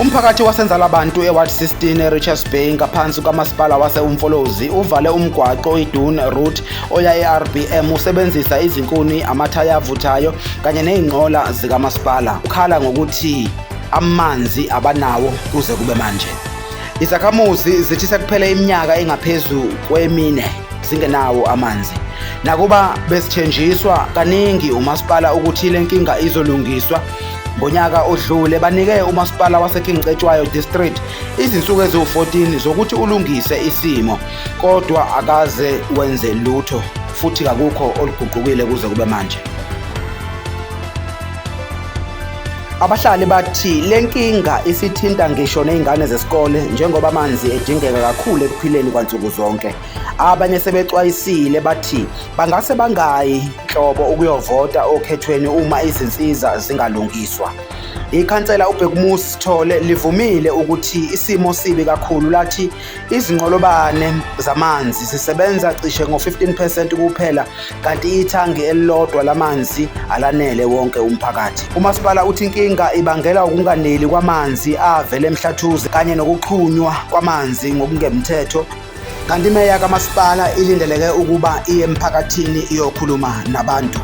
Umphakathi waseNzalabantu eWard 16 eRichards Bay ngaphansi kwamasipala wase-Umfolozi uvale umgwaqo iDune Route oya e-RBM usebenzisa izinkuni, amathaya avuthayo kanye nezingqola zikamasipala. Ukhala ngokuthi amanzi abanawo kuze kube manje. Izakhamuzi zithi sekuphele iminyaka engaphezu kwemine zingenawo amanzi. Nakuba besithenjiswa kaningi umasipala ukuthi le nkinga izolungiswa ngonyaka odlule banike umasipala waseKing Cetshwayo District izinsuku eziwu-14 zokuthi ulungise isimo kodwa akaze wenze lutho futhi kakukho oluguqukile kuze kube manje. Abahlali bathi le nkinga isithinta ngisho nezingane zesikole njengoba amanzi edingeka kakhulu ekuphileni kwansuku zonke. Abanye sebexwayisile bathi bangase bangayi nhlobo ukuyovota okhethweni uma izinsiza zingalungiswa. Ikhansela uBhekumuzi Sithole livumile ukuthi isimo sibi kakhulu lathi izinqolobane zamanzi zisebenza cishe ngo-15 percent kuphela kanti ithangi elilodwa lamanzi alanele wonke umphakathi. Umasipala uthi inkinga ibangela ukunganeli kwamanzi avela eMhlathuze kanye nokuxhunywa kwamanzi ngokungemthetho kanti imeya kamasipala ilindeleke ukuba iye emphakathini iyokhuluma nabantu.